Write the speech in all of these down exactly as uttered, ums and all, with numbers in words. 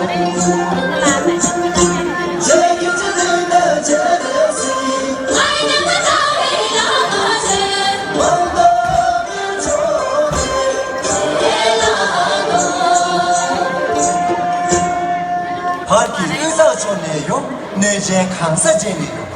བར་གྱི་དབུས་གཙང་ཕྱོགས་ནས་ཡོང་། གནས་ཆེན་གང་ས་ཅན་ནས་ཡོང་།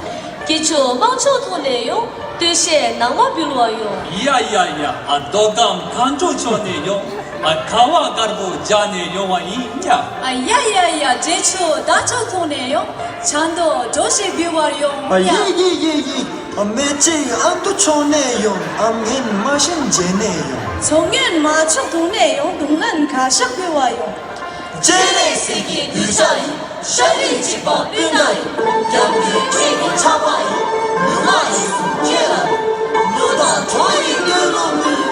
སྐྱིད་ཆུ་དམངས་ཕྱོགས་ཐོག་ནས་ཡོང་། སྟོད་གཞས་ནང་མ་འབུལ་བར་ཡོང་། ཡ་ཡ་ཡ། ཨ་མདོ་ཁམས་གངས་ལྗོངས་ཕྱོགས་ནས་ཡོང་། ཨ་ཁ་བ་དཀར་པོ་རྒྱག་ནས་ཡོང་བ་ཡིན་ཡ། ཨ་ཡ་ཡ་ཡ། འབྲས་ཆུ་དར་ལྕོག་ཐོག་ནས་ཡོང་། ཆབ་མདོ་སྒྲོ་གཞས་འབུལ་བར་ཡོང་། ཨ་ཡ་ཡི་ཡི་ཡི་ཡི། ཨ་སྨད་ཆུ་ཨ་མདོ་ཕྱོགས་ནས་ཡོང་། ཨ་སྨན་མ་ཤན་རྗེས་ནས་ཡོང་། མཚོ་སྔོན་མ་ཕྱོགས་དུང་ནས་ཡོང་། དུང་ལེན་ཁ་ཤགས་ཕུལ་བར་ཡོང་། སྤྱན་རས་གཟིགས་ཀྱི་གདུལ་བྱ་ཡིན། ཤ་རུས་གཅིག་པ་སྤུན་ཟླ་ཡིན། སྐྱབས་མགོན་ཁྱེད་ཀྱི་ཆགས་པ་ཡིན། ལུས་ངག་ཡིད་གསུམ་ཁྱེད་ལ་ཡིན། གླུ་དང་བྲོ་ཡི་གཏེར་ལོ་མིན།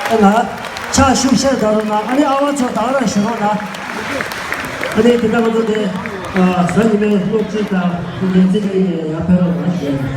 ཨ་ལ། ཕྱག་ཤུགས་ཆེར་བརྡབ་རོགས་གནང་། ཨ་ནི་ཨ་བ་ཚོ་ད་ག་རང་བཞུགས་རོགས་གནང་། ཨ་ནི་དེ་ལྟར་ང་ཚོ་དེ་གཟའ་ཉི་མའི་སློབ་ཁྲིད་དང་འགན་འཛིན་གྱི་ཡར་ཕེབས་རོགས་གནང་ཞེས།